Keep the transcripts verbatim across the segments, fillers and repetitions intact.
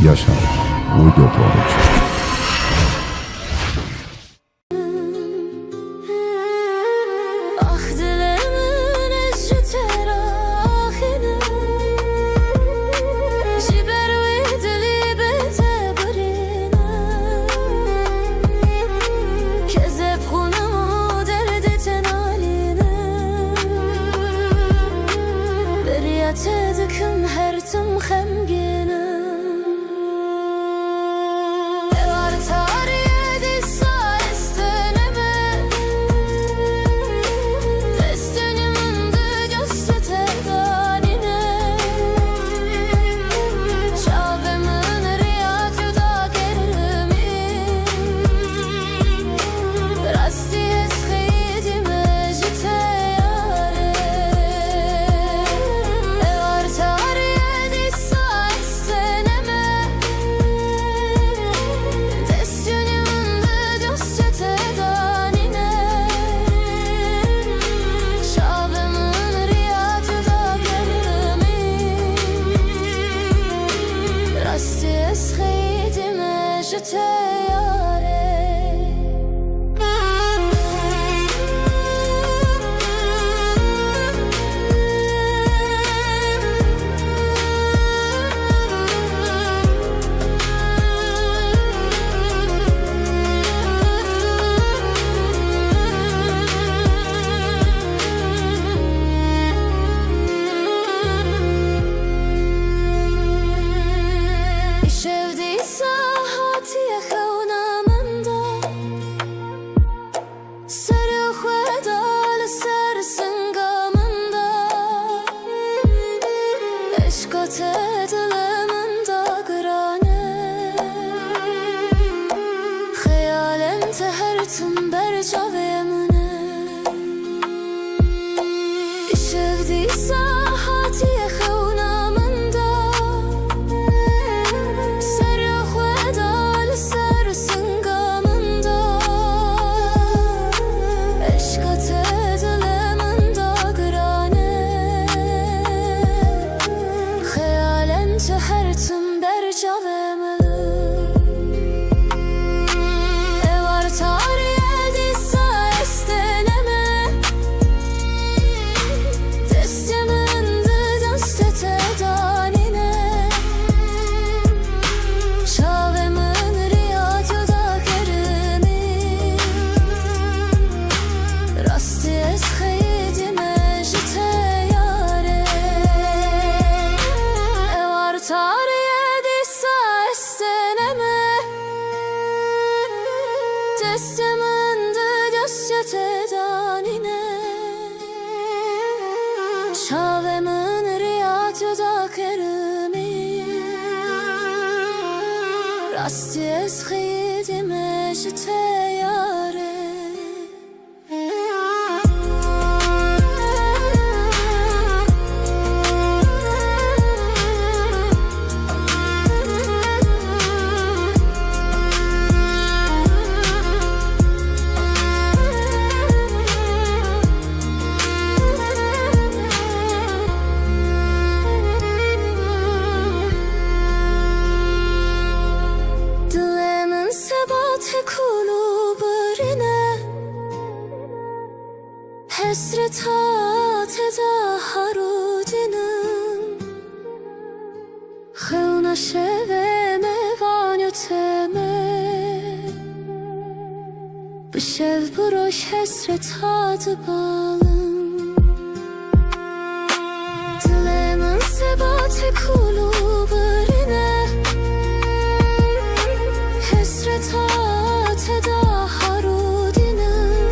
Yaşar Audio Production. Ah dilê min, ez ji te re axînim, ji ber wê dilî bi te birînim. Kezeb xwînim û derdê te nalînim, beriya te dikim, her tim xemgîn im. Ewar tarî ye dîsa ez tenê me. Destê min di destê te danîne. Çavê min riya cudakerî. Rastî ez xeyidî me ji te yare. Ewar tarî ye dîsa ez tenê me. Destê min di destê te danîne. Çavê min riya cudakerî. Rastî ez xeyidî me ji te yare. Îşev dîsa hatiye xewna min de. Serê xwe da li ser singa min de. Eşqa te dilê min da giran e. Xeyalên te her tim ber çavê min e. Îşev dîsa hatiye xewna min de. Serê xwe da li ser singa min de. Eşqa te dilê min da giran e. Xeyalên te her tim ber çavê min e. Ewar tarî ye dîsa ez tenê me. Destê min di destê te danîne. Çavê min riya cudakerî. Rastî ez xeyidî me ji te yare. Ewar tarî ye dîsa ez tenê me. Destê min di destê te danîne. Çavê min riya cudakerî. Rastî ez xeyidî me ji te yare. Dilê min seba te kûl û birîn e. Hesreta te de har û din im. Xewna şevê me van û teme. Bi şev bi roj hesreta dibalim. Dilê min seba te kûl û birîn e. Hesreta te de har û din im.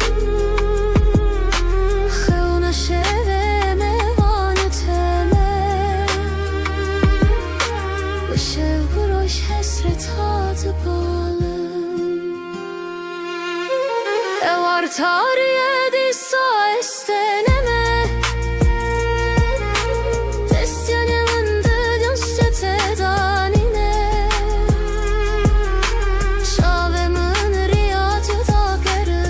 Xewna şevê me van û teme. Bi şev bi roj hesreta dibalim. Ewar tarî ye dîsa ez tenê me. Destê min di destê te danîne. Çavê min riya cudakerî.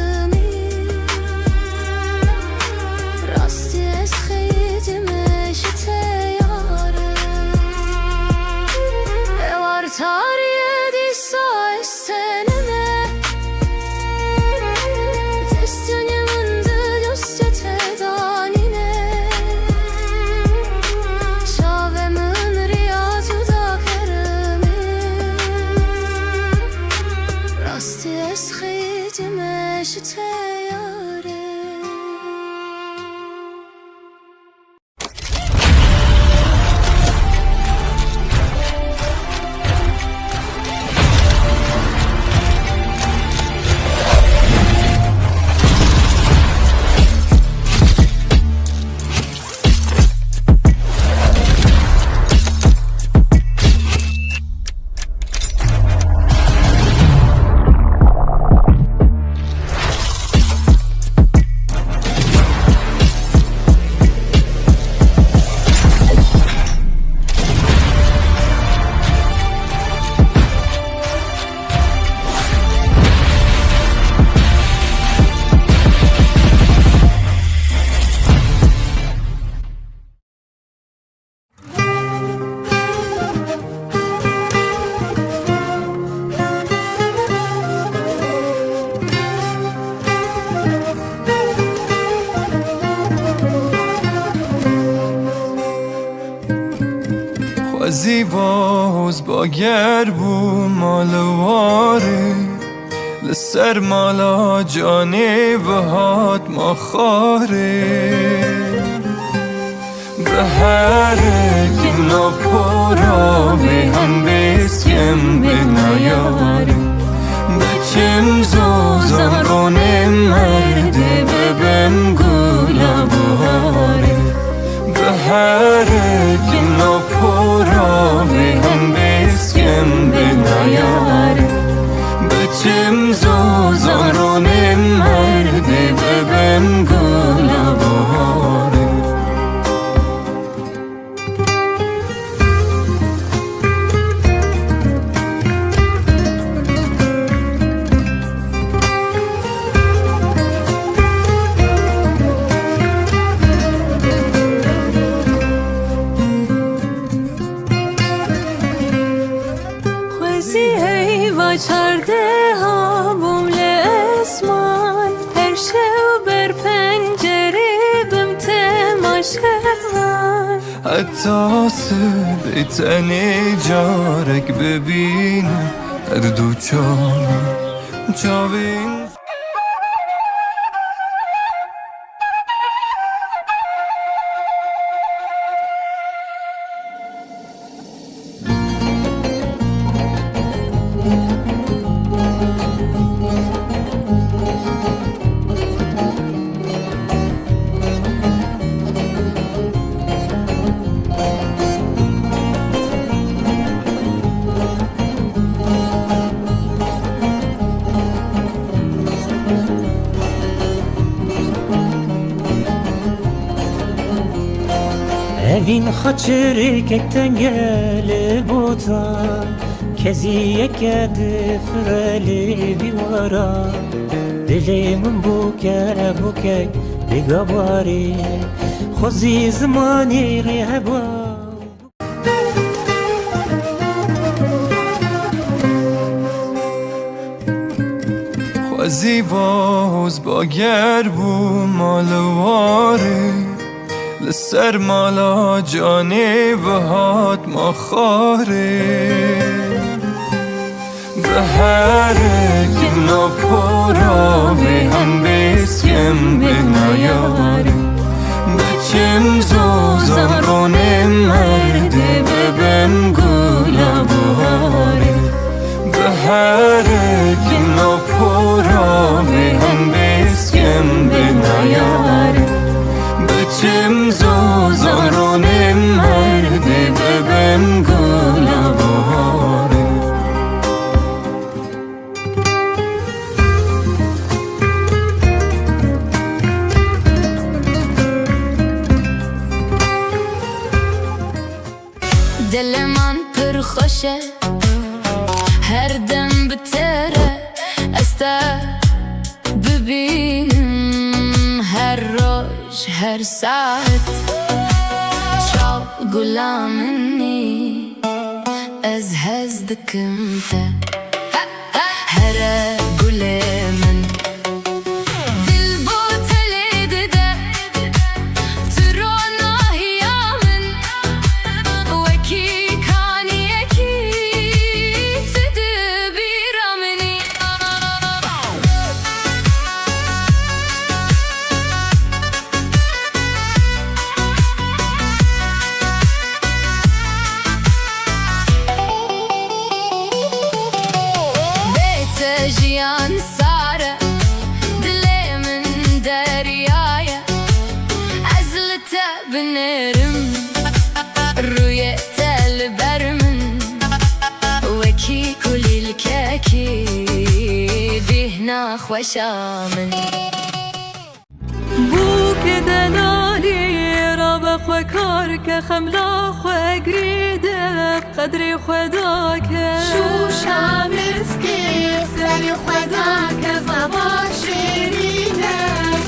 Rastî ez xeyidî me ji te yare. Ewar tarî Xwezî vaz bager bû mal û warê, li ser mala canê ve hat ma xwarê. Bi herek nav pora vê hem bêskem bê nayarê. Biçim zozan ronê merdê bibim gula buharê. Bi herek nav pora vê hem bêskem bê nayarê. Biçim zozan ronê merdê bibim gula buharê. Xwezî heyva çardeha bûm li esman, her şew ber pencerê bim temaşevan. Heta sibê tenê carek bibînim her du çavan, çavên. Evîn xaçirêkek tenge li botan, keziyeke difire lê vî wara. Dilê min bûke bûkek bêga barê, xwezî zimanê rê heba. Xwezî vaz bager bû mal û warê, li ser mala canê ve hat ma xwarê. Bi herek nav pora vê hem bêskem bê nayarê. Biçim zozan ronê merdê bibim gula buharê. Bi herek nav pora vê hem bêskem bê nayarê. Biçim zozan ronê merdê bibim gula buharê. Dileman pir xweş e, her dem bi te re ez te bibînim, her roj, her saet. Çav gula min î, ez hez dikim te. Here gulê min, dil bo te lê dide, tu ronahiya min, wekî kaniyekî tu di bîra min î. Bê te jiyan sar e, dilê min derya ye. Ez li te binêrim, rûyê te li ber min, wekî kulîlkekî bîhna xweşa min. Bûkê delalî rabe xwe kar ke, xemla xwe girî de qedrê xwe dake. Şûşa miskê serê xwe dake, zava şêrîn e,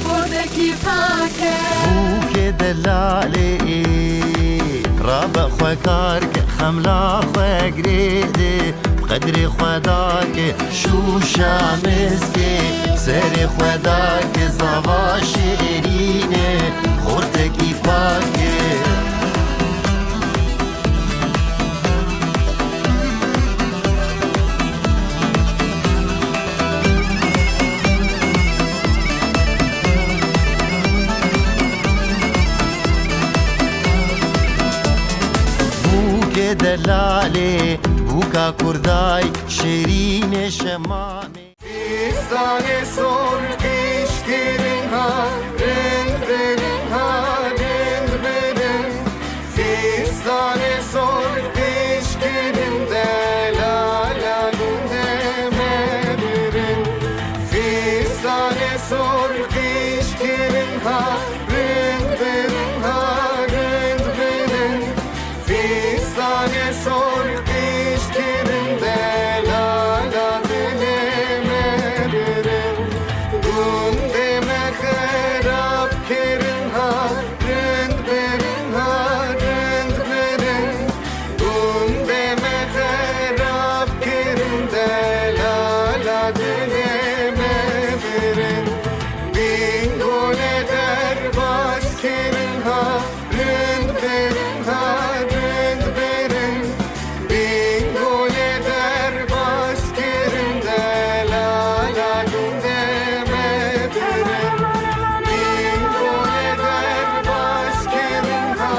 xortekî pak e. Bûkê delalê rabe xwe kar ke, xemla xwe girê de qedrê xwe dake. Şûşa miskê serê xwe dake, zava şêrîn e, xortekî pak e. Kê delalê bûka kurdayî şêrînê şemanê. Fîstanê sor qîşkirin ha, rind birin ha, rind birin. Fîstanê sor qîşkirin delala gundê me birin. Fîstanê sor qîşkirin ha, rind birin ha, rind birin. Fîstanê sor qîşkirin delala dilê me birin. Gundê me xerab kirin ha, rind birin ha, rind birin. Gundê me xerab kirin delala dilê me birin. Bingolê derbas kirin ha, rind birin ha, rind birin. Bingolê derbas kirin delala gundê me birin. Bingolê derbas kirin ha,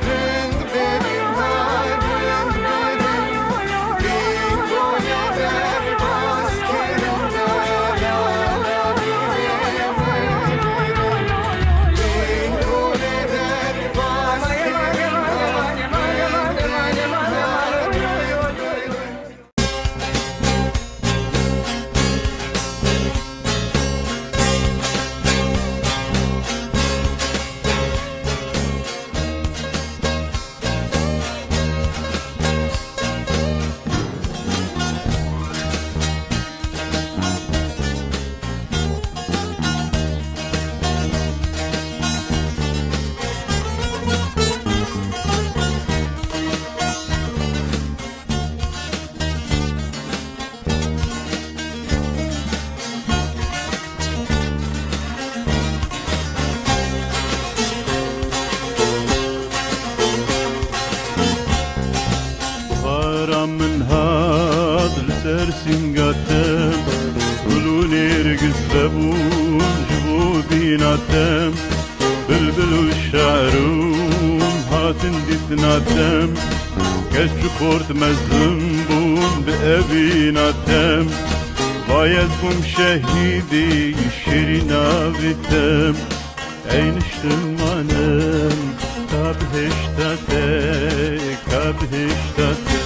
rind birin ha, rind birin. Bingolê derbas kirin delala gundê me birin. Bingolê derbas kirin ha, rind birin ha, rind birin. Bihara min hat li ser sînga te, gul û nêrgiz vebûn ji bo bîna te. Bilbil û şarom hatin dîtina te, keç û xort mezin bûn bi evîna te. Vay ez bûm şehîdê şêrîn navê te. Ey niştimanim, ka bihişta te, ka bihişta te.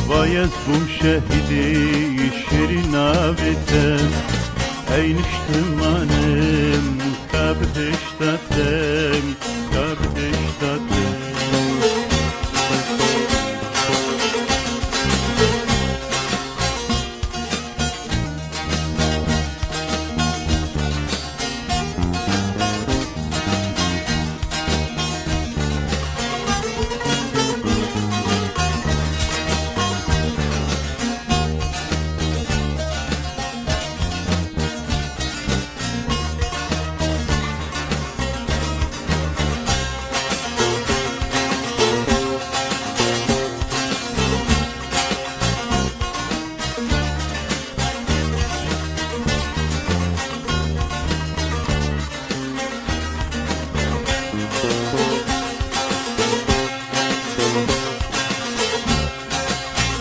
Vay ez bûm şehîdê şêrîn navê te. Ey niştimanim, ka bihişta te, ka bihişta te.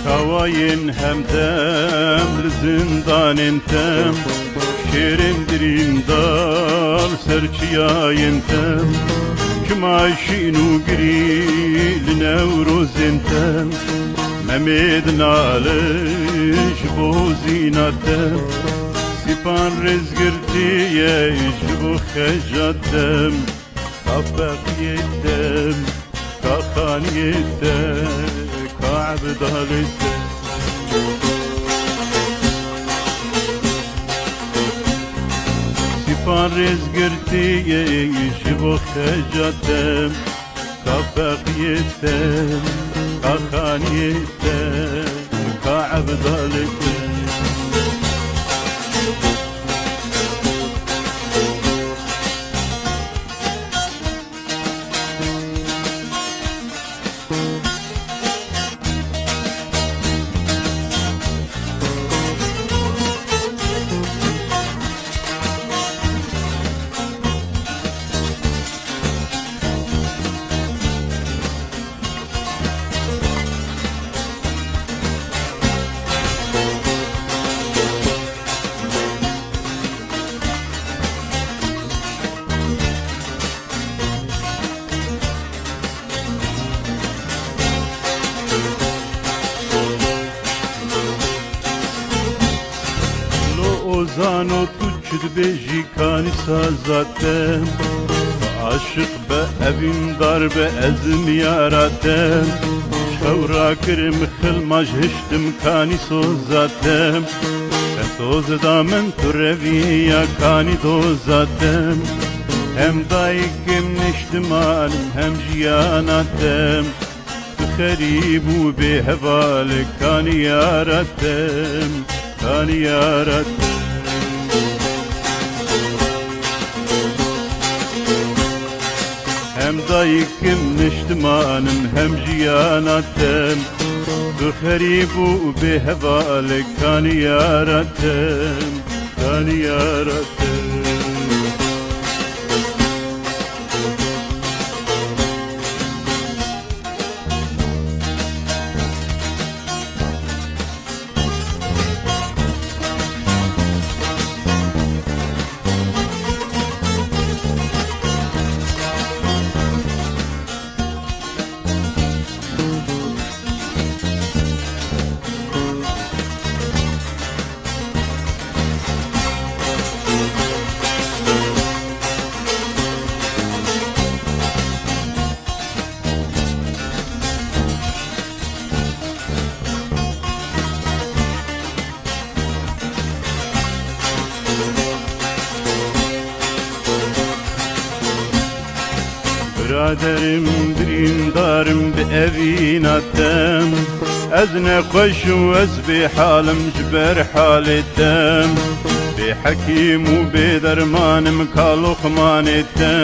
Kawayên hemdem li zindanên te, şêrên dirîndar ser çiyayên te, çima şîn û girî li newrozên te, Memê dinale ji bo zîna te, Sîpan rêzgirtiye ji bo xeja te, ka feqiyê te, ka xaniyê te, ka ebdalê te. Sîpan rêzgirtiye ji bo xeja te, ka feqiyê te, ka xaniyê te, ka ebdalê te. No tu çi dibêjî kanî saza te? Aşiq be, evîndar be, ez im yara te. Çewra kirim xilma ji hiştim kanî soza te. Te soz da min tu reviya kanî doza te. Hem dayik hem niştimanim hem jiyana te. Tu xerîb û bêheval kanî yara te, kanî yara te. Hem dayik im niştimanim hem jiyana te. Tu xerîb û bêheval kanî yara te, kanî yara te. Biraderim, birîndarim bi evîna te. Ez nexweş û ez bêhal im ji ber halê te. Bêhekîm û bêderman im ka loqmanê te.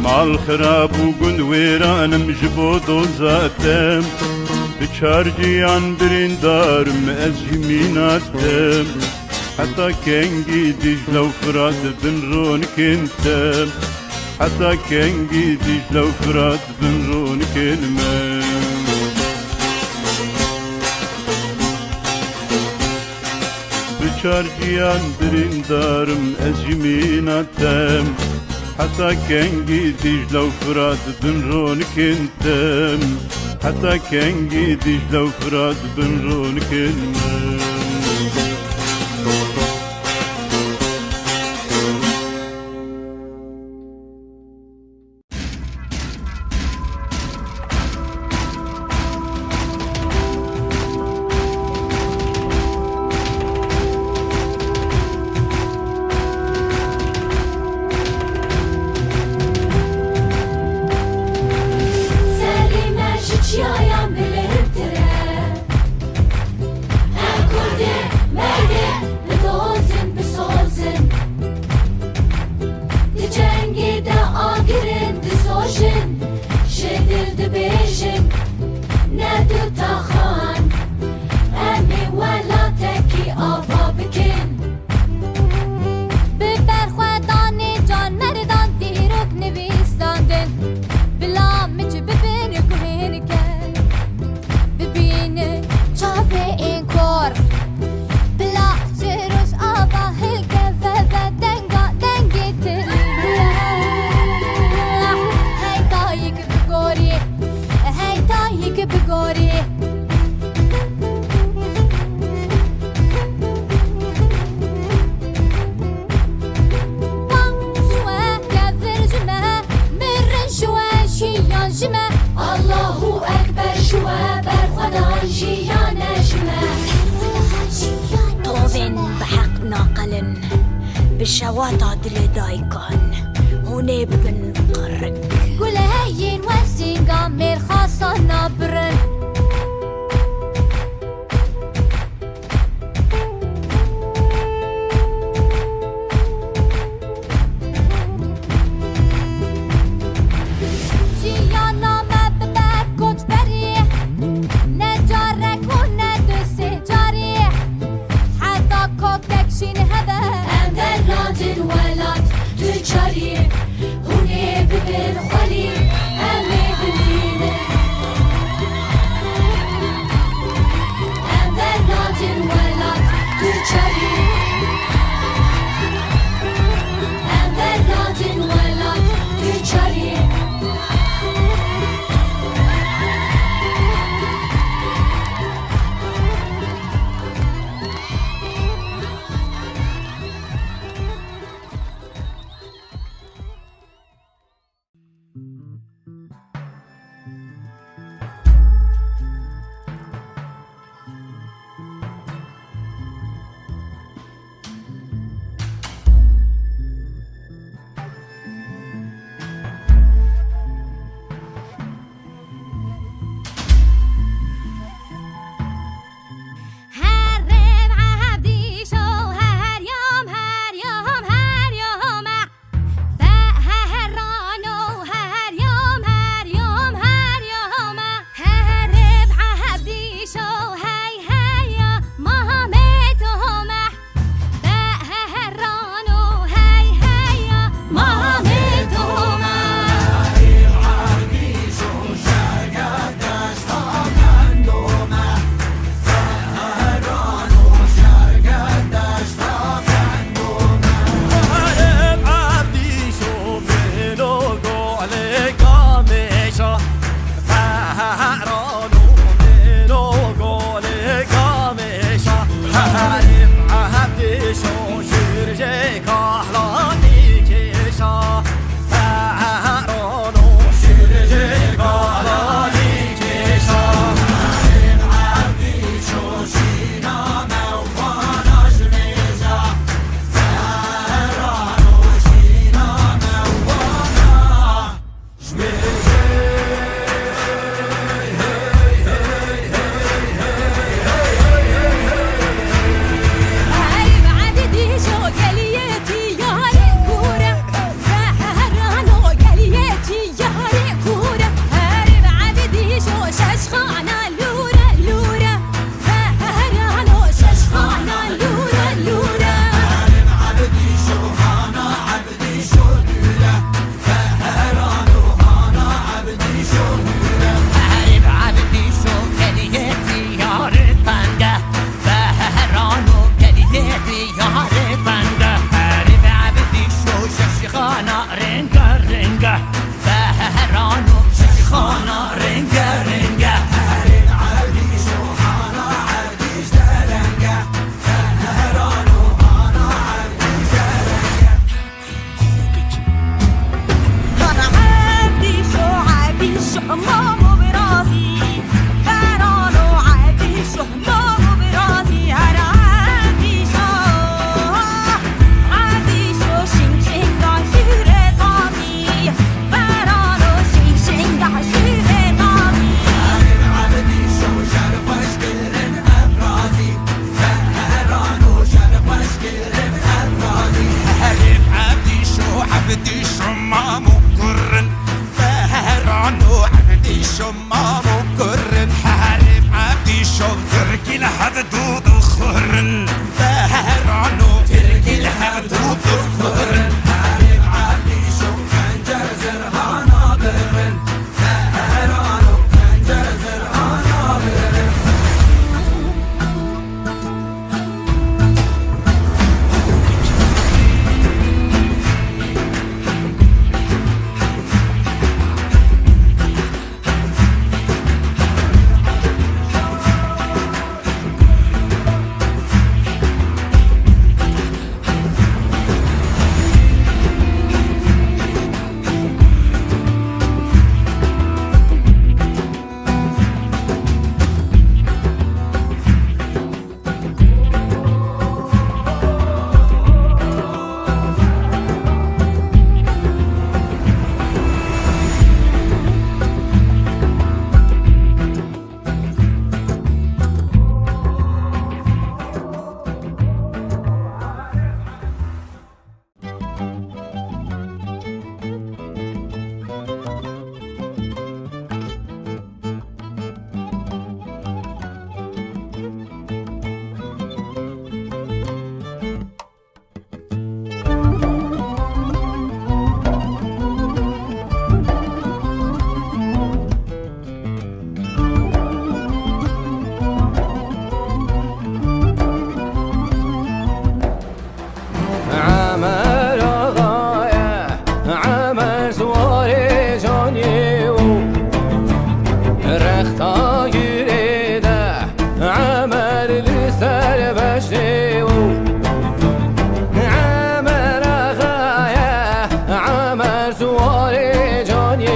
Mal xirab û gund wêran im ji bo doza te. Bi çar ciyan birîndar im ez ji mîna te. Heta kengî Dîcle û Firat bin ronikên te? Heta kengî Dîcle û Firat bin ronikên me? Bi çar ciyan birîndar im ez ji mîna te. Heta kengî Dîcle û Firat bin ronikên te? Heta kengî Dîcle û Firat bin ronikên me? Serê me ji çiyayan bilindtir e. Em Kurdê merdê bidozin, bisozin. Di cengê de agirin, disojin. Ji dil dibêjin, ne du taxan. Em ê welatekî ava bikin. Bi berxwedanê can meridan dîrok nivîsandin. Bila min çi bibin guhêrike. Bibîne çavê ên kor. Bila ji rojava hilke veve denga dengê tilî. Hey dayik bigorî, hey dayik bigorî. Bang ji we, kevir ji me, mirin ji we, jiyan ji me. Allahu Ekber ji we, berxwedan jiyane ji me. Tovên bi heq naqelin, bi şewata dilê dayikan, hûn ê bibin qirrik. Guleyên we sînga mêrxasa nabirin. Jiyana me bibe koçberî, ne carek û ne du sê carî. Heta kokek şîn hebe, em dernadin welat tu carî. Hûn ê bibin xwelî, em ê bimînin. Her rêv evdîşo, her yom, her yom, her yom, eh. Be heran û her yom, her yom, her yom, eh. Her rêv evdîşo, hey, hey, ya, Mamed Omeh. Beheran û hey hey ya Mamê Toma. Şa, herê evdîşo, şûr jê kahlanî kêşa. Teheran û şûr jê kahlanî kêşa. Herê evdîşo, şîna me wana jmêja. Teheran û şîna me wana. Herê evdîşo, geliyê diyarê tenge. Beheran û geliyê diyarê tenge. Herê evdîşo, şeşîxana renge renge. Beheran û şeşîxana renge renge. Herê evdîşo, hana evdîş derenge. Beheran û hana evdîş derenge. Hana evdîşo, evdîşo, mamo virazî. Berano evdîşo, mamo virazî. Hana evdîşo, evdîşo, şing şinga şûrê tazî. Berano şing şinga şûrê tazî. Evdîşo, şer xweş kirin evrazî. Beheran û şer xweş kirin evrazî. Herê evdîşo, evdîşo, mamo kurin. Beheran û evdîşo, mamo kurin. Herê evdîşo, tirkî li hev dû dixurin. Beheran û tirkî li hev dû dixurin. Herê evdîşo, xencer zirhana birin. Emer axa ye, Emer siwarê canê û rexta girê de, Emer li ser beşê û Emer axa ye, Emer siwarê canê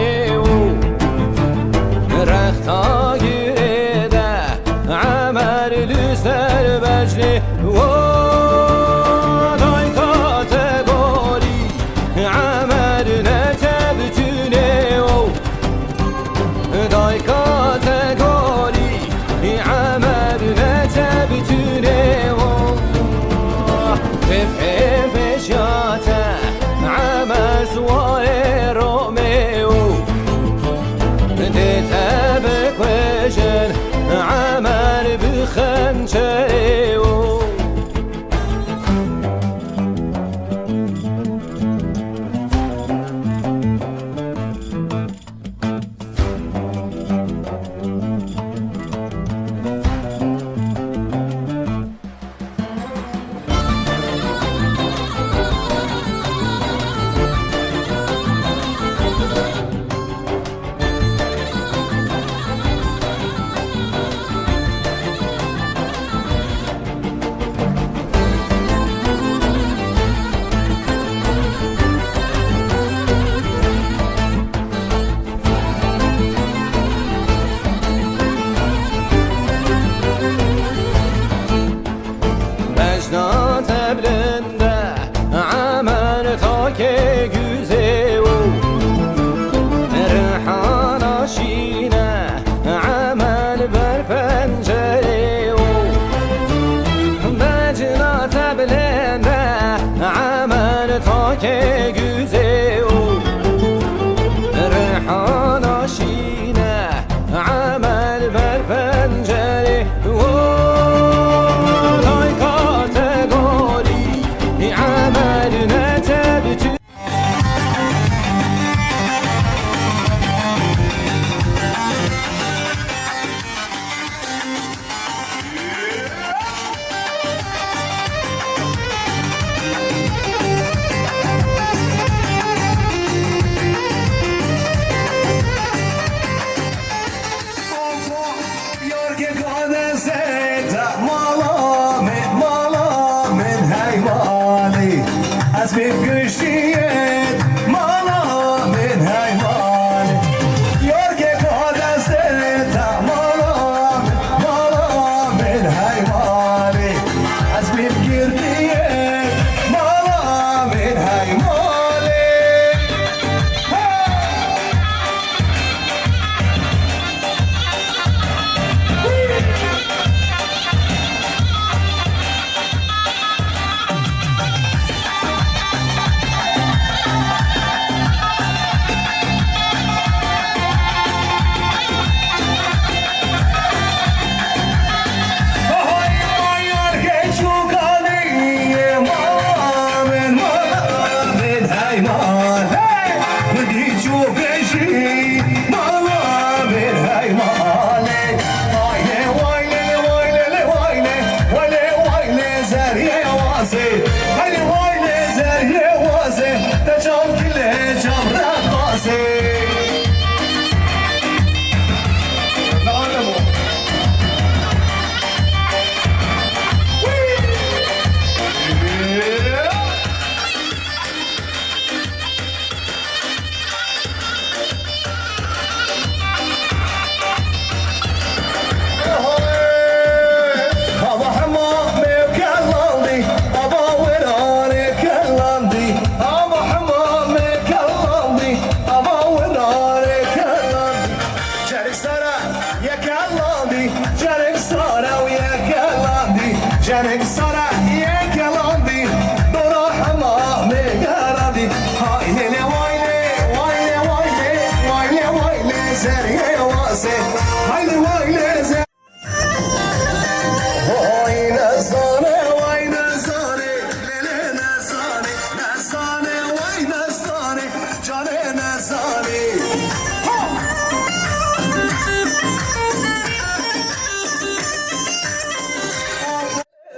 Pêkiştiyet mala min heywan. Yarkek a destê te mala min, mala min heywanê. Ez pêkirtiyet mala min heywanê. Hey! Zerrîye wazê, heyli wayne zerrîye wazê, te çav kile çav reqasê. Ne alem o? Ava hema me kelandî, ava weranê kelandî, ava hema me kelandî, ava weranê kelandî. Çerik sara ye kelandî, çerik sara û ye kelandî, çerik sara ye kelandî, dora hema me gerandî. Haylê lê waylê, waylê waylê, waylê waylê, zerrîye wazê. Haylê waylê zer- Vay nezane, vay nezane, lê lê nezane, nezane, vay nezane, canê nezane. Ha!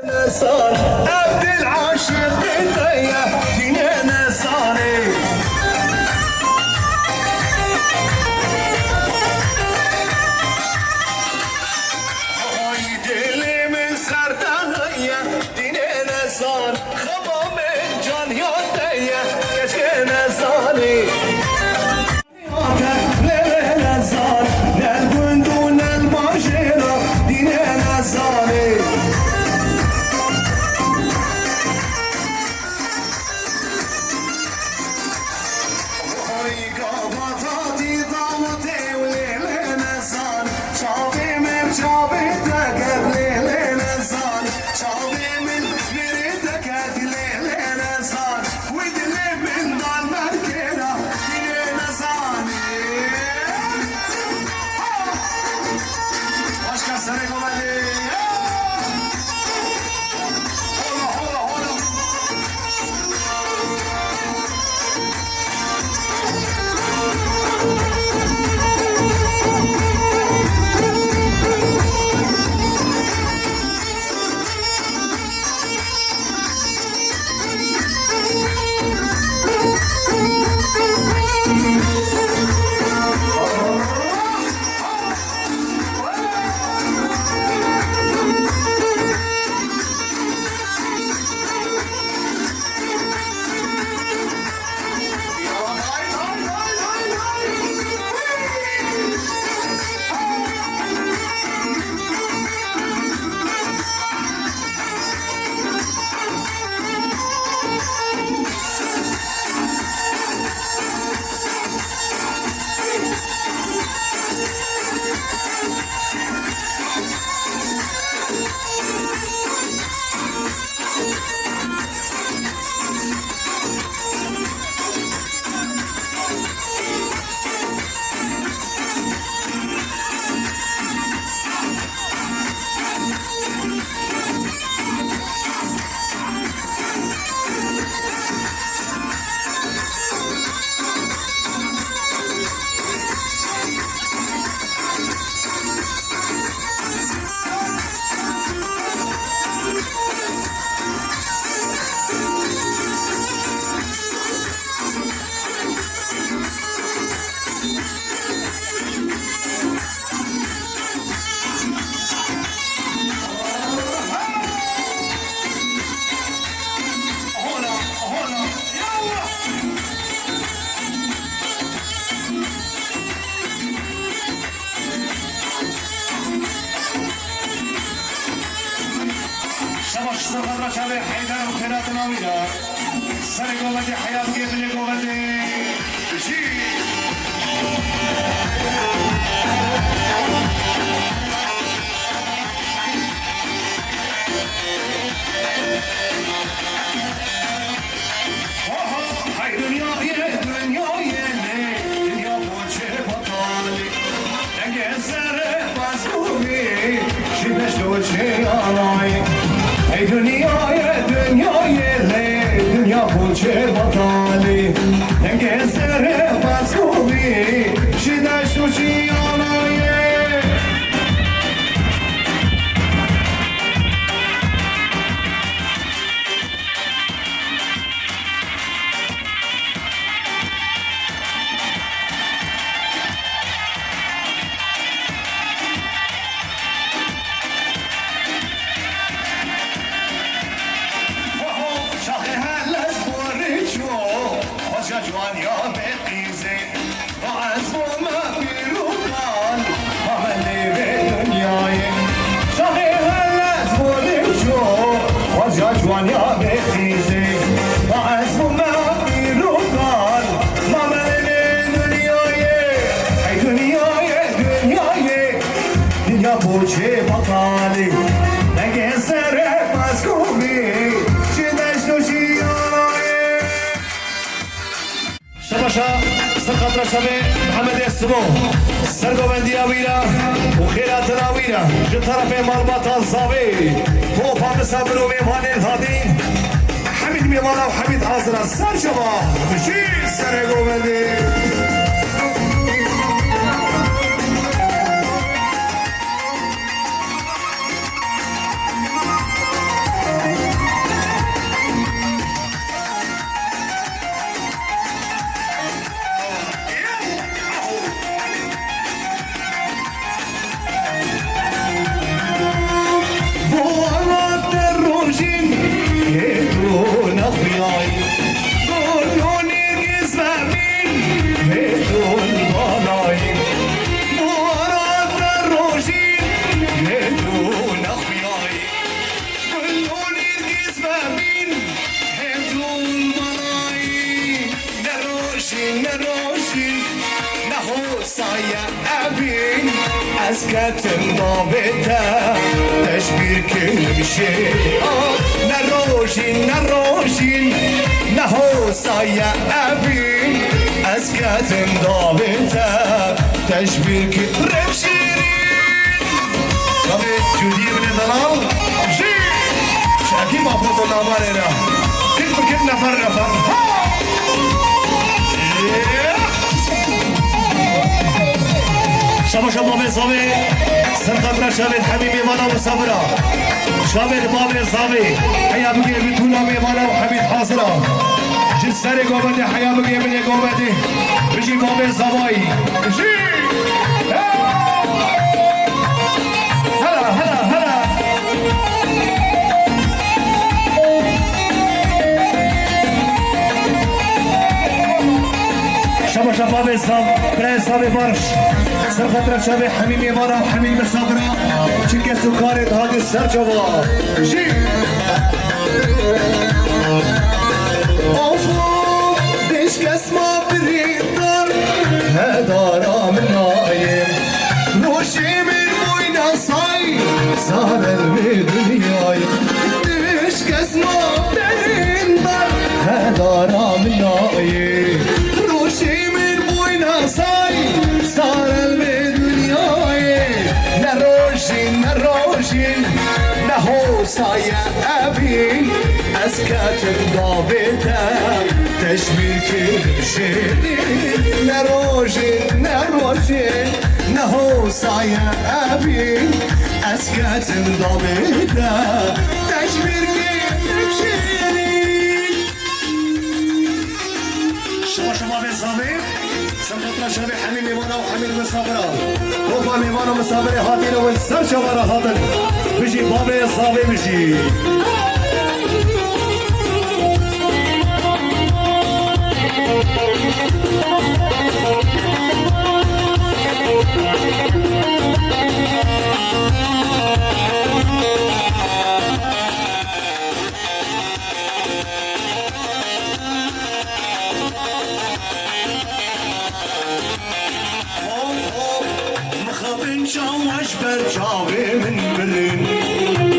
Nesan, ev dil aşiqê te ye, dînê nesanê. Heyder û xêratina wî re. Serê govendê heya bike binê govendê jî. Oho, hey dinyayê, dinyayê lê, dinya boçê betalî. Dengê serê bezgûnî, ji deşt û çiyanayê. Hey dinyayê, dinyayê lê, dinya boçê betalî. Dengê serê bezgûnî, ji deşt û çiyanayê. Şaxê hele sporî çû, xweca ciwaniya bê qîzê. Va ez bûme pîr û kal, ma me lê vê dinyayê. Şaxê hele sporî çû, xweca ciwaniya bê qîzê. Va ez bûme pîr û kal, ma me lê vê dinyayê. Ey dinyayê, dinyayê, dinya boçê betalî. Dengê serê bezgûnî, ji deşt û çiyanayê. Şebaşa ser xatira şevê Mihemedê Simo, sergovendiya wî re û xêratina wî re ji terefê malbata Zavê, topa misafir û mêvanên hadî, Hemîd mêvana û Hemîd hazira ser şeva, bijî serê govendê. Bo ara te rojîn hêdû nexuyay. Gul û nêrgiz vebîn hêdûn balay. Bo ara te rojîn hêdû nexuyay. Gul û nêrgiz vebîn hêdûn balay. Ne rojîn, ne rojîn, ne hosaye ebîn. Ez ketim davê te, te ji bîr kirim jê. Ah, ne rojîn, ne rojîn, ne hosaye ebîn. Ez ketim davê te, te ji bîr kirim şîrîn. Tabii Cudî ibnê Delal jî ji ekîba xwe navarê re. Kit bi kit, nefer nefer. Ha! Şaba şaba bê zavê, ser xatira şevê hemî mêvana misafira. Şavê li bavê zavê, heya bigê bi tûna mêvana û hemî hazira. Ji serê govendê heya bigê binê govendê. Bijî bavê zavayî. Bijî. Hela, hela, hela. Şaba şaba bê zav, birayê zavê barş. Ser xatira çavê hemî mêvana, hemî misafira. Çi kes û karê dihagir ser çava. Bijî. Of, of, pêş kes ma birîndar, hedara min nayê. Rojê min boyna say, zarel vê dinyayê. Pêş kes ma birîndar, hedara min nayê. Rojê min boyna say, zarel vê dinyayê. Ne rojîn, ne rojîn, ne hosaye ebîn. Ez ketim davê te, te ji bîr kirim şêrîn. Ne rojîn, ne rojîn, ne hosaye ebîn. Ez ketim davê te, te ji bîr kirim şêrîn. Şima şima bê zavê. Ser xatira şevê hemî mêvana û hemî misafira. Topa mêvana misafirê hatîne win ser çava re hatin. Bijî bavê zavê bijî. Çawa ji ber çavê min birin,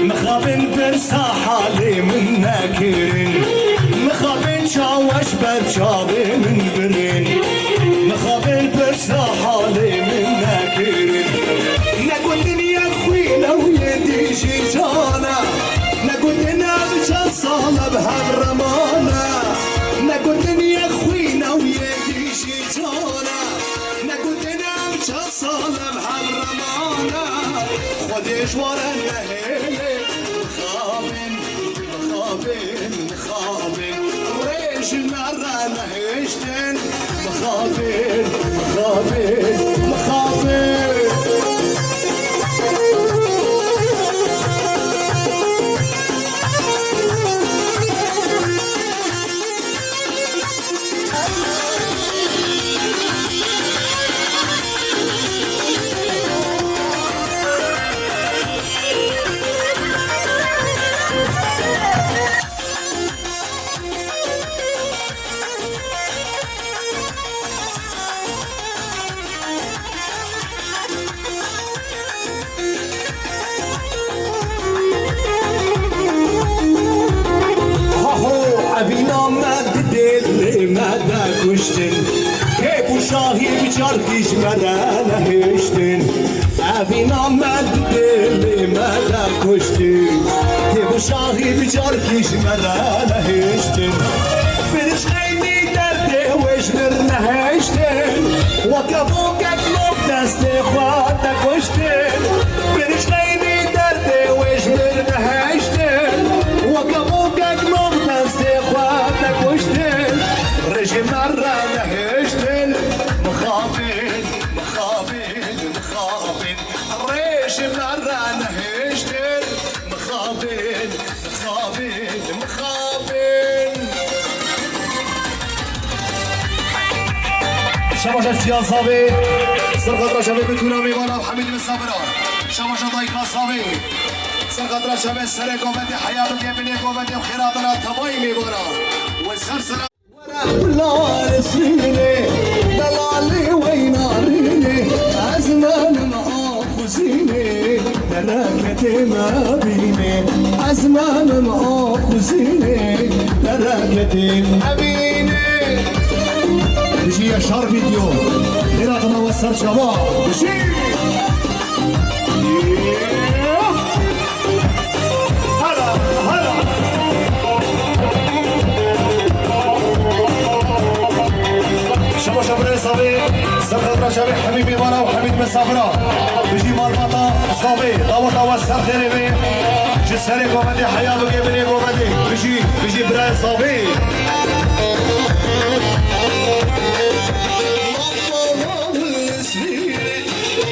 mixabin pirsa halê min nekirin. Mixabin çawa ji ber çavê min birin, mixabin pirsa halê min nekirin. Negotin yek xwîne û yê dî jî can e, negotin ev çend sal e bi hev re mane. Negotin yek xwîne û yê dî jî can e, negotin ev çend sal e bi hev re mane. Xwedê ji we re nehêlê, mixabin, mixabin, mixabin. Rê ji me re nehêştin, mixabin, mixabin, mixabin. Haho, evîna me di dêlê me de kuştin. Kêf û şahî bi carkî ji me re nehêştin. Evîna me di dêlê me de kuştin. Kêf û şahî bi carkî ji me re nehêştin. Birîşqeynî derdê wê ji mir nehêştin. Weke bûkek nov destê xwe te kuştin. Birîşqeynî derdê wê ji mir nehêştin. Weke bûkek nov destê xwe te kuştin. Rê ji me re nehêştin. Mixabin, mixabin, mixabin. Rê ji me re nehêştin. Mixabin, mixabin, mixabin. Şebaşa çiya zavê, ser xatira çavê bi tûna mêvana û Hemîd Misafira. Şebaşa dayika zavê, ser xatira çavê serê govendê heya bike binê govendê û xêratana tevayî mêvana. We ser sera Were Gulal Sînê, delalê wey narînê, ez menim axuzînê, dereketê me bînê, ez menim axuzînê, dereketê me bînê. Bijî Yaşar Video, xêratana we ser çava, bijî. Hala, hala. Şebaşa birê zavê, ser xatira çavê Hemî Mêvana û Hemîd Misafira. Bijî malbata zavê, daweta we ser xêrê bê. Ji serê govendê heya bike binê govendê. Bijî, bijî birayê zavê.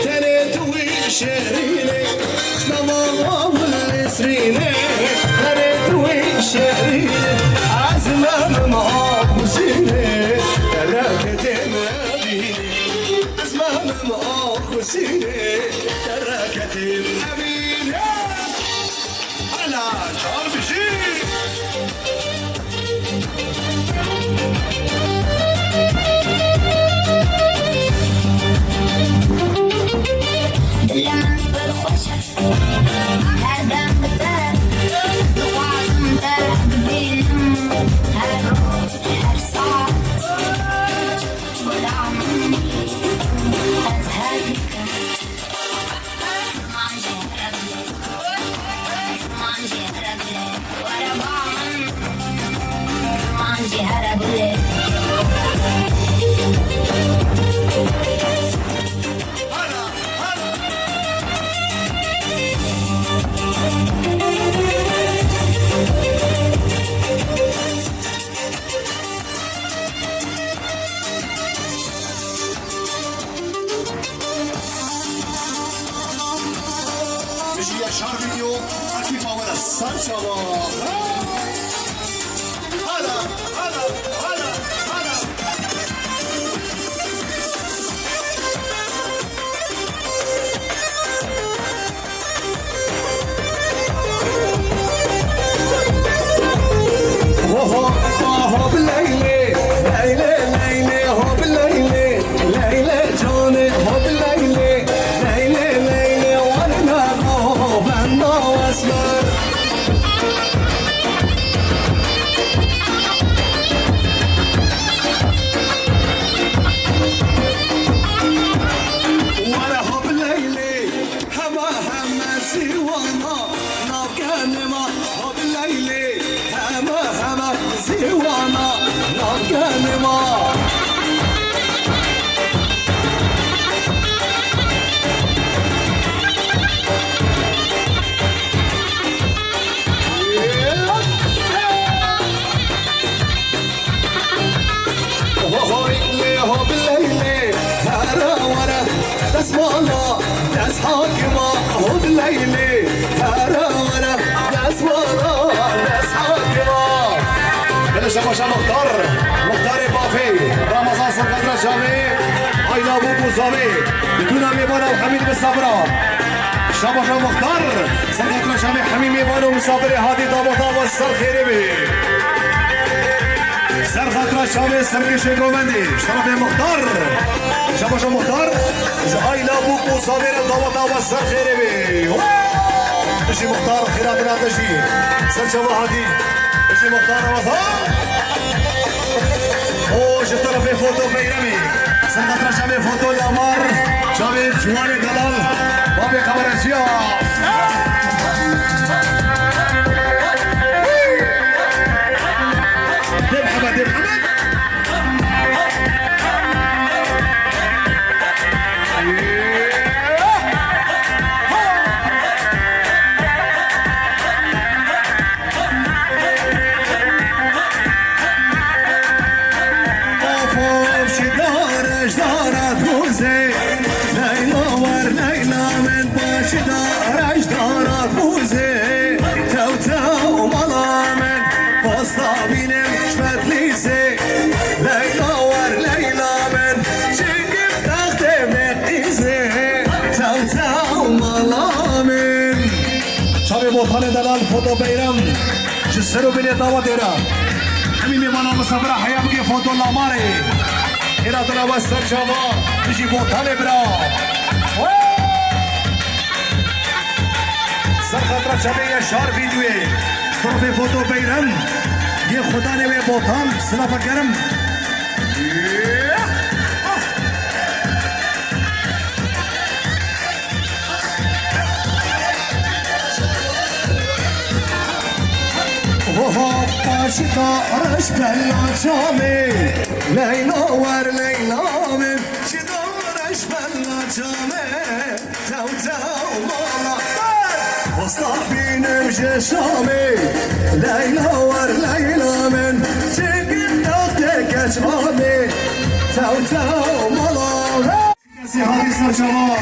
Tenê tu wî şêrînê, ji me va wa wil nesrînê. Tenê tu wî şêrînê, ez menim axuzînê, dereketê me bînê. Ez menim axuzînê, dereketê me bînê. Hala çar bijî. Dilê min pir xweş e, her dem bi te. Dixwazim te bibînim, her roj, her saet. Gulam min, ez hez dikim. Bijî Yaşar Video, ekîpa we re ser çava. Hala, hala, hala, hala. Ho, ho, ho, ho, bi Leylê, Leylê, Leylê, ho, bi Leylê, Leylê canê, ho, bi Leylê, Leylê, Hakima, hod Leylê, were were, dest were, dest hakima. Gelê şebaşa Muxtar, Muxtarê Bafê, Ramazan Sirqatra Çavê, Ayla Bûk û Zavê, di tûna mêvana û hemî di sabira. Şebaşa Muxtar, Sirqatra Çavê hemî mêvan û misafirê hatî daweta we ser xêrê bê. Ser xatira çavê Sirgişê Govendê, ji terefê Muxtar, Şebaşa Muxtar, ji Ayla Bûk û Zavê re daweta we ser xêrê bê. Bijî Muxtar, xêra dina te jî. Ser çava hatî. Bijî Muxtar Ramazan. Û ji terefê foto Beyremê. Ser xatira çavê foto Lamar, çavê Ciwanê Delal, bavê kameracîya. Dê Mihemed, dê Mihemed. Of of şidare ji dara dozê, Leyla wer Leyla min, ba şidare ji dara dozê, tew tew mala min, pasta bînim ji Bedlîsê, Leyla wer Leyla min, çingim textê me qîzê, tew tew mala min. Çavê Botanê Delal, foto Beyrem. Ji ser û binê dawetê re. Hemî mêvana misafira heya bike foto Lamarê. Hêla dina we ser çava, bijî Botanê bira. Ser xatira çavê Yaşar vîdyoyê. Profê foto Beyrem. Yê xudanê wê Botan, silafa germ. Oho, paşika reş bella çamê, Leyla wer Leyla min, şida reş bella çamê, tew tew mala, posta bînim ji Şamê, Leyla wer Leyla min, çingin taxtê keç amê, tew tew mala. Kesê hatî ser çava.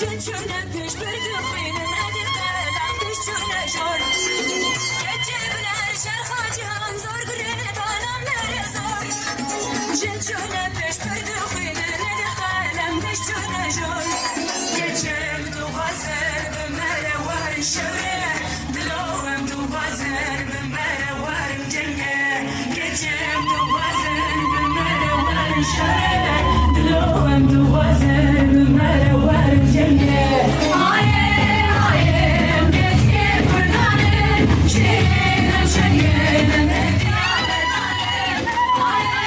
Çûne pêş bir dixwînin, hedi qelem pêş çûne jor. Keçê bi her şerxa cihan zor, gurê dana mere zor. Jin çûne pêş bir dixwînin, hedi qelem pêş çûne jor. Keçê bi dixwazin bi mere werin şewre. Dilo em dixwazin bi mere werin cenge. Keçê em dixwazin bi mere werin şewre. Dilo em dixwazin bi mere werin cenge. Hayê, hayê, em keçikê Kurdan in. Şêrîn em şengên em hediya berdan in. Hayê,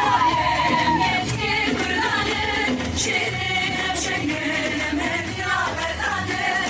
hayê, em keçikê Kurdan in. Şêrîn em şengên em hediya berdan in.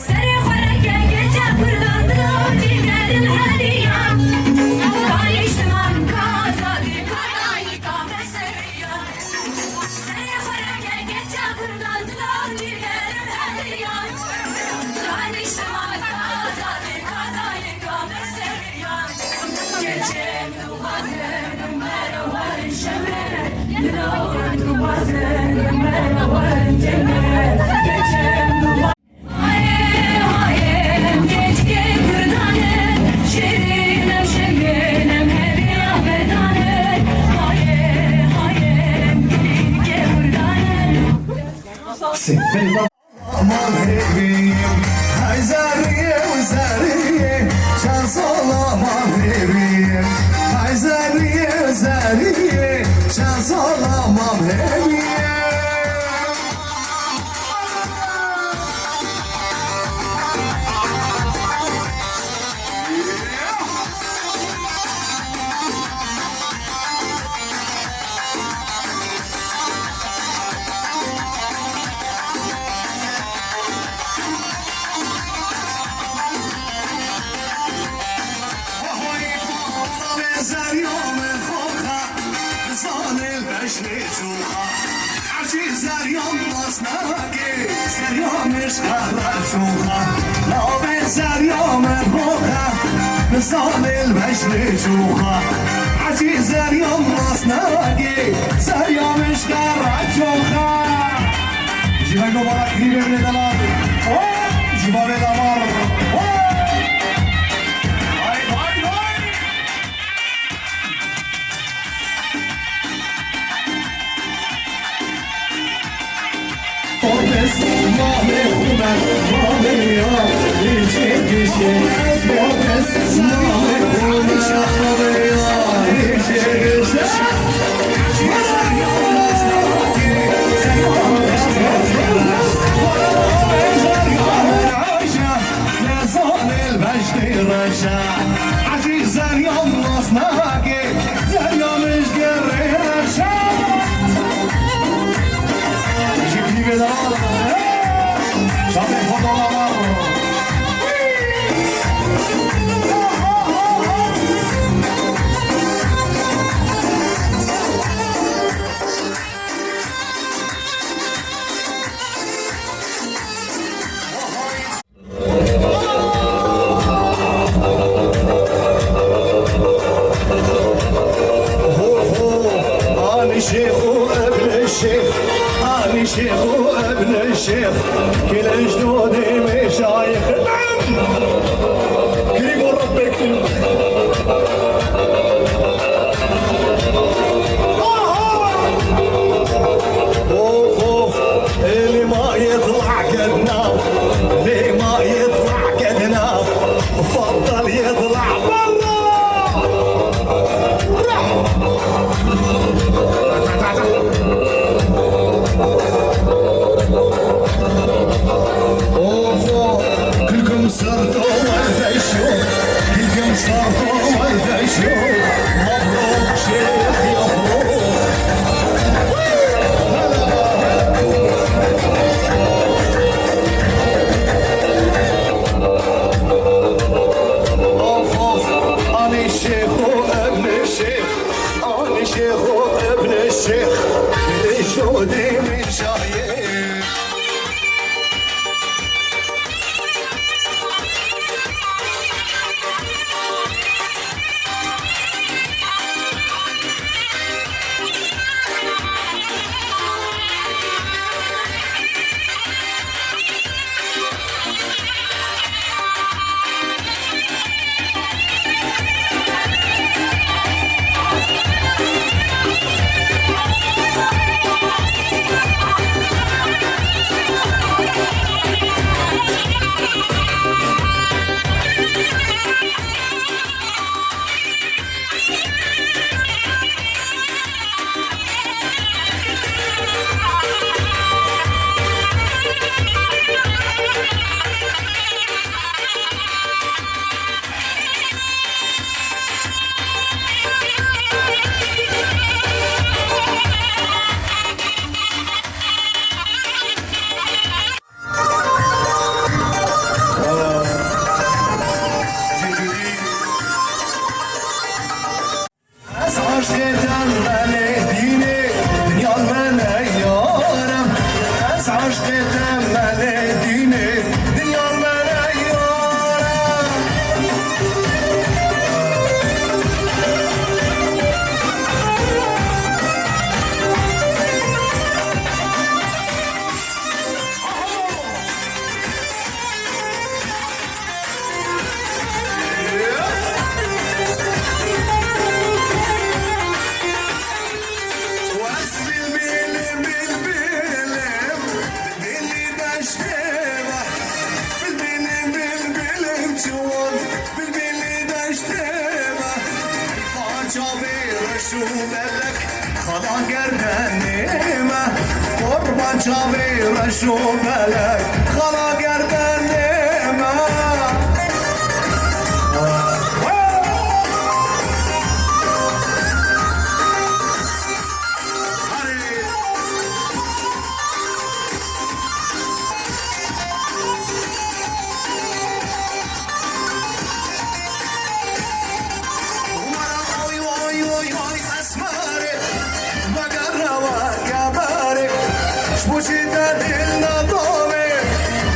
Serê xwe reke keça Kurdan dilo cîgerin heriya. Ka nîştiman, ka azadî, ka dayika me seriya. Serê xwe reke keça Kurdan dilo cîgerin heriya. Ka nîştiman, ka azadî, ka dayika me seriya. Keçê em dixwazin bi mere werin şewre. Dilo em dixwazin bi mere werin cenge. Keçê em dixwazin Mal hêvî, hay zerrî û zerrî, çend sala mal hêvî, hay zerrî û zerrî, çend sala mal hêvî. Zerya min xoxa, zanê beşnê çoxa. Hecî zerya nas nake, zerya min ji qehra çoxa. Navê zerya min xoxa, zanê beşnê çoxa. Hecî zerya nas nake, zerya min ji qehra çoxa. Ji me go bala krîbê bide delal. Oh, ji bavê damar. Oh. Hay, hay, hay. Nezanê beştê reşa, hecî zeryan nas nake, zerya min ji gerê reşa. Ji klîbê de bala, çavê xwe dana bala. Ho, ho, anî şêx û eblê şêx, a, أنا شيخ وابن الشيخ، كل أجدودي مشايخ. نعم! كريم ربك. أوف، أوف. اللي ما يطلع قدنا، اللي ما يطلع قدنا، فضل يطلع برا. أوف، كلكم صرتوا وردة شوق، كلكم صرتوا وردة شوق. مبروك شيخ يا فروق. أوف، أوف، أنا الشيخ وابن الشيخ، أنا الشيخ وابن الشيخ، لجودي من شايخ. Ez aşqê te melê dînê, dinya min eyare. Ez aşqê te melê dînê, dinya min eyare. Çavê reş û belek, xala gerdenê me. Qurban çavê reş û belek, xala gerdenê me. Wara oy, oy, oy, oy, esmerê, vegere weke berê, ji bo çi te dil nadamê,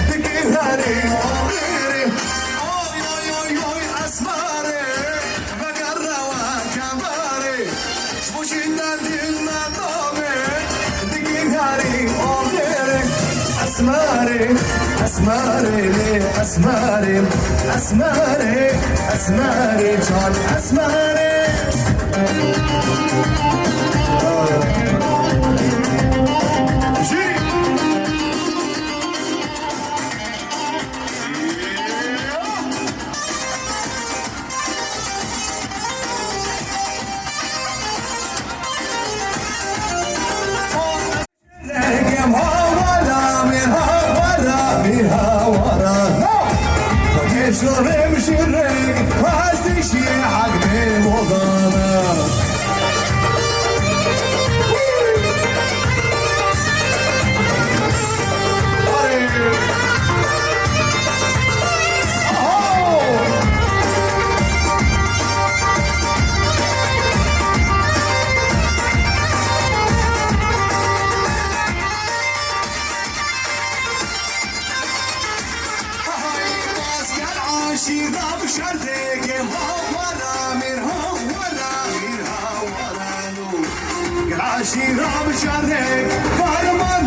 dikî herî axirê. Oy, oy, oy, oy, esmerê, vegere weke berê. Ji bo çi te dil nadamê, dikî herî axirê. Esmerê, esmerê lê esmerê, esmerê, esmerê can esmerê. Jî. Regem hawara, mir hawara, mir hawara. Xwedê şorim şirek, hastî şî hak bê modana. Şîra bi şerdê, gem hawara, mêr hawara, mêr hawara. Gel şîra bi şerdê, kahraman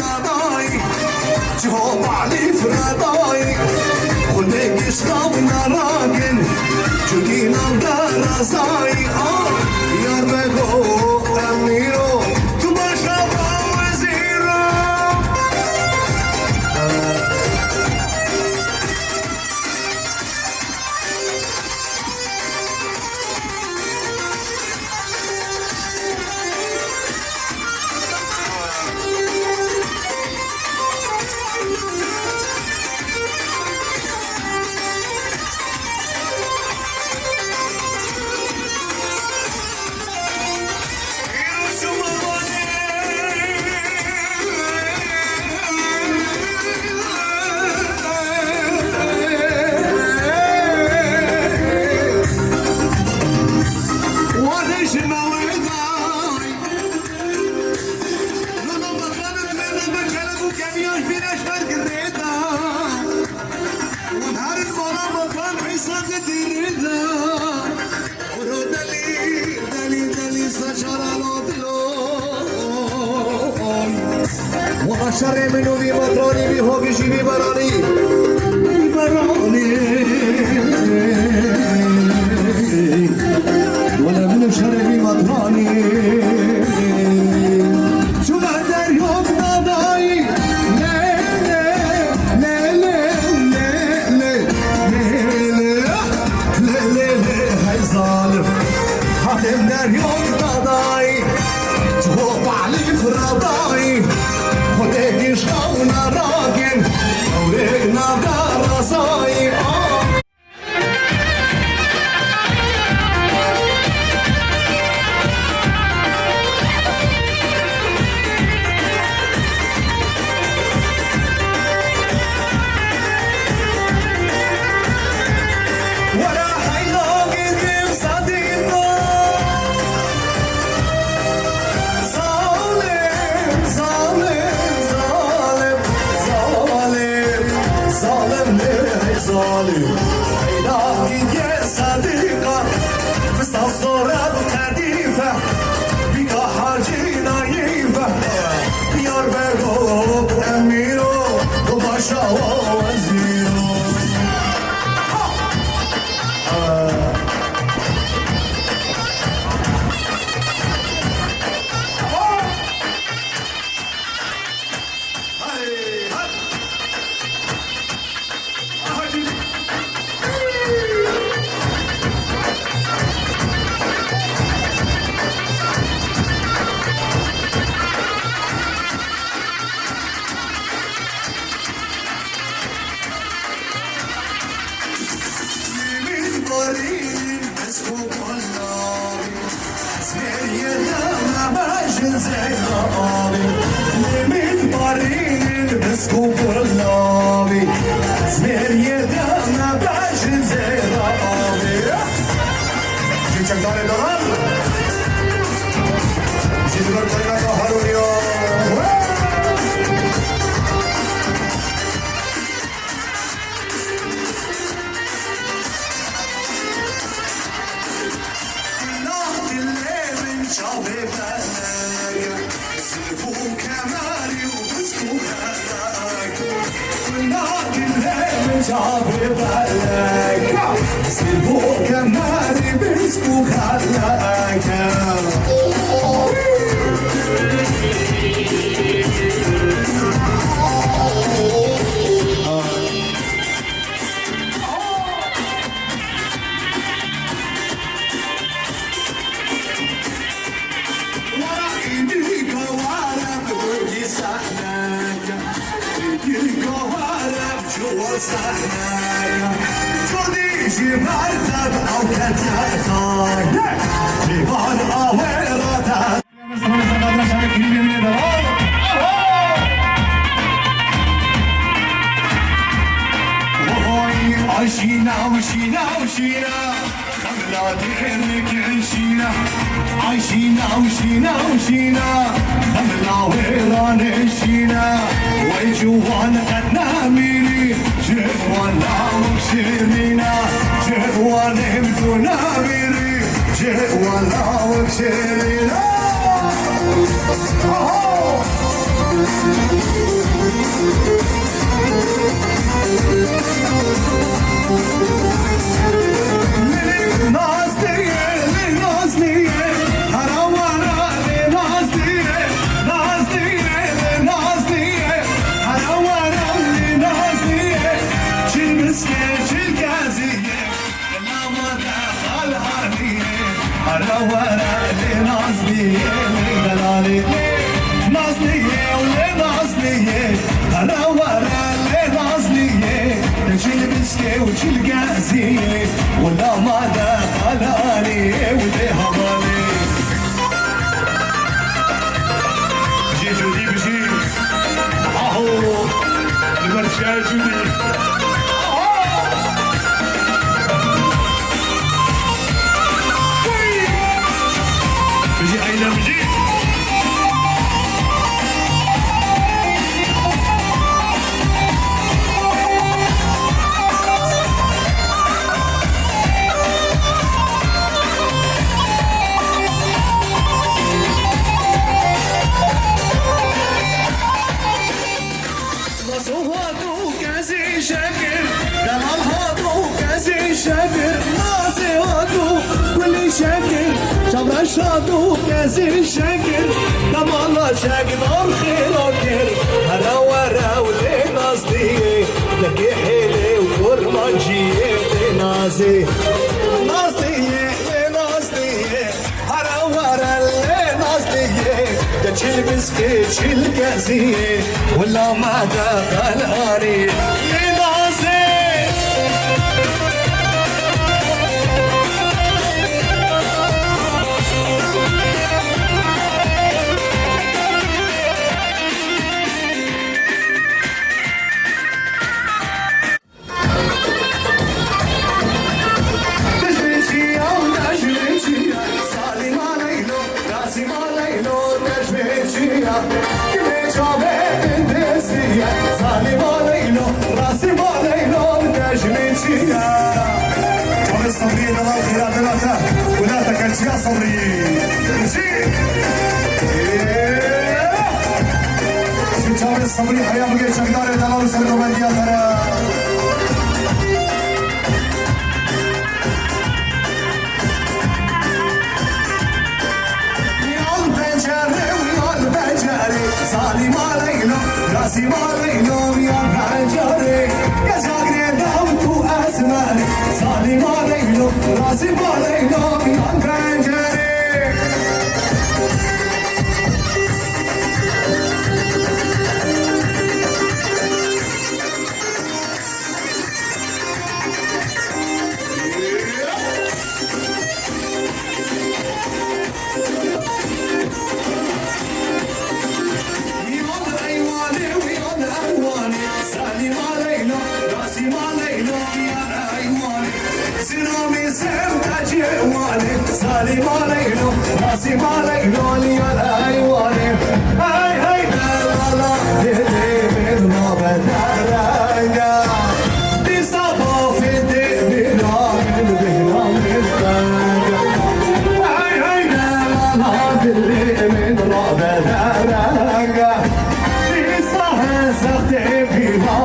dadayî, çiho balî firadayî, xwedê gişta û narakin, çûkî nav da razayî, a, yar bego emîro, tu başa ba wezîro. Wan herin mala mekan Îsa di dîrî de. Û ro delî, delî, delî, saçara lo dilo. Wala şerê min û vî metanî, vî hogijî, vî beranî. Vî beranî. Wala min û şerê vî metanî. Çûme deryok dadayî. Lê, lê, lê, lê, lê, lê, lê, lê, lê, lê, lê, hey zalim. Hatim deryok dadayî. Çiho balî firadayî. Xwedê gişta û narakin. Ewrêk nada razayî. Ah. Zalim, zalim, zalim, zalim, zalim, zalim, hey zalim. Leyla gidiye Sedîqa, fista zora bi qedîfe, bîka Hacî Nayîfe. Yar bego emîro, tu başa wezîro. Min barîn, ez ku Zmêriyê de me bejin zeyra avê. Lê min barînin bisk û gulavê. Zmêriyê de me bejin zeyra avê. Ji çekdarê dalan. Ji li ber koyna ka Harûniya. Lah dilê Ay şîna û şîna û şîna. Xemla dêrnik şîna, ay şîna û şîna û şîna, xemla wêranê şîna, wey ciwan qet namîrî, ciwan lawik şêrîna, ciwan êm tu namîrî, ciwan lawik şêrîna. Oho! Lê naz diye, lê naz diye, hera wera lê naz diye, naz diye, lê naz diye, hera wera lê naz diye, çil miske, çil gaziye. Lama de xal haniye, hera were lê naz diye, lê delalê lê naz diye, lê naz diye, hera were lê naz diye, de çil biskê û çil gezî, û lama de xal haniye, û dê havalê. Jê cûdî bijî. Aho! Li ber çiyayê Cûdî. Aho! Bijî Eylem, bijî. Nazo hato kezê şekir, delal hato kezê şekir, nazê hato gulê şekir, çavreş hato kezê şekir, demala şekdar xêra kir, here were û lê naz diyê, lekê hêlê û kurmanciyê lê nazê. Naz diyê, lê naz diyê. Hera were lê naz diyê, de çil biskê çil geziyê, wila me de qelarî lê nazê. Çavê Sebriyê delal xêra dera te, wila tekerçiya Sebriyê. Çi? Ji çavê Sebrî heya bigê çekdarê delal û sergovendiya te re. Yan pencerê û yan pencerê, Salîma Leylo, Rasîma Leylo, yan pencerê. Kezagrê dawit û esmerê, Salîma Leylo, Rasîma Leylo, yan pencerê. Salîma Leylo, Rasîma Leylo, Liyal Eywanê. Hey, hey, delala, dilê min nabe derenge. Dîsa bafê dê min a min bêhna min tenge. Hey, hey, delala, dilê min nabe derenge. Dîsa hezextê min a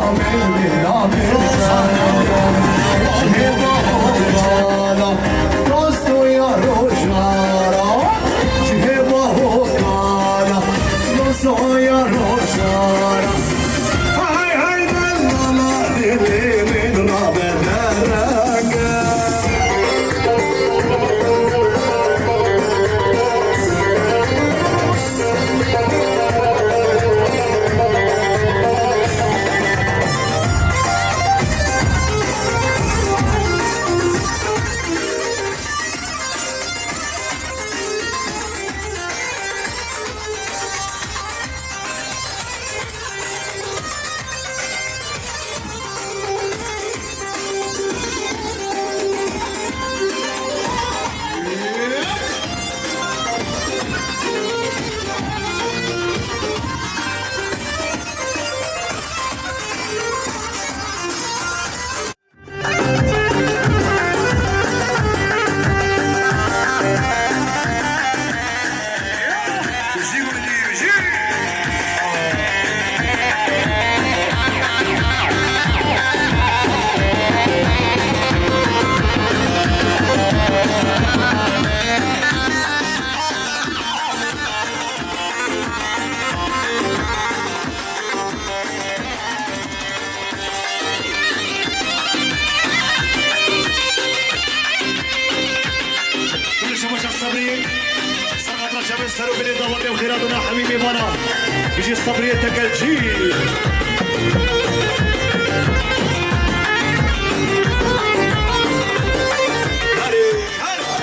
Şema şah Sebrî, ser xatira çavê ser û bilê dawetê û xêra dona hemî mêvanan. Bijî Sebriyê Tekelcî. Herê, herê.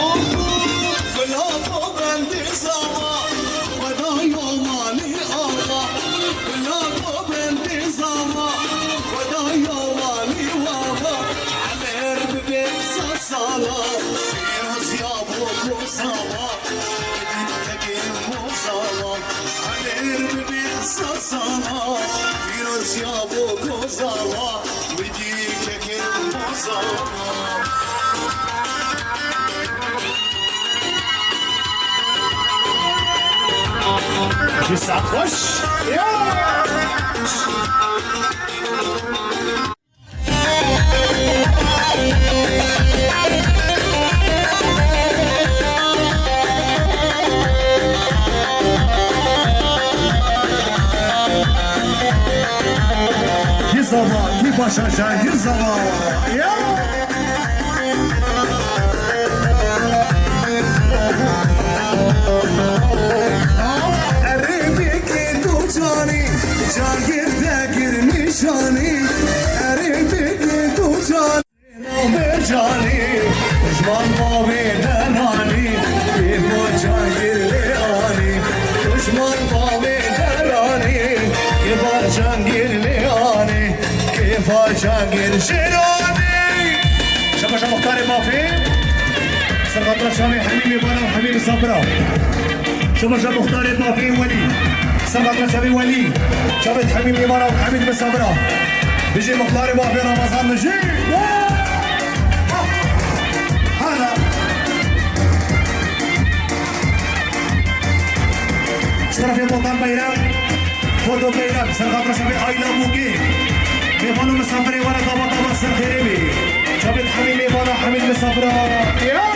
Apo, bila bo bendê zava, Xwedaya malî ava. Bila bo bendê zava, Xwedaya malî wava. Emer bibê sed sala, pîroziya bo kozava. Kekê kozava, emer bibê sed sala, pîroziya bo kozava. Wî dî kekê kozava. Ji saet xweş. Ya. Gizava, Gîbaşa Jangîr Zava. Ya! Erê bikê tu canî, Cangir de gir nîşanî. Erê bikê tu canî. Mercanî, duşman bavê deranî, kêfa Cangir lê anî. Duşman bavê deranî, kêfa Cangir lê anî. Kêfa Cangir jêranî. Şebaşa muxtarê mafê. Serxatira çavê hemî mêvana û hemî misafira. Şebaşa muxtarê mafê Welî. Serxatira çavê Welî. Çavê hemî mêvana û hemî misafira. Bijî muxtarê mafê Ramazan bijî. Hala. Ji terefê Botan Beyrem. Kodo Beyrem, serxatira çavê Ayla Bûkê. Mêvan û misafirê were dava dava ser xêrê bê. Çavê hemî mêvana hemî misafira. Ya!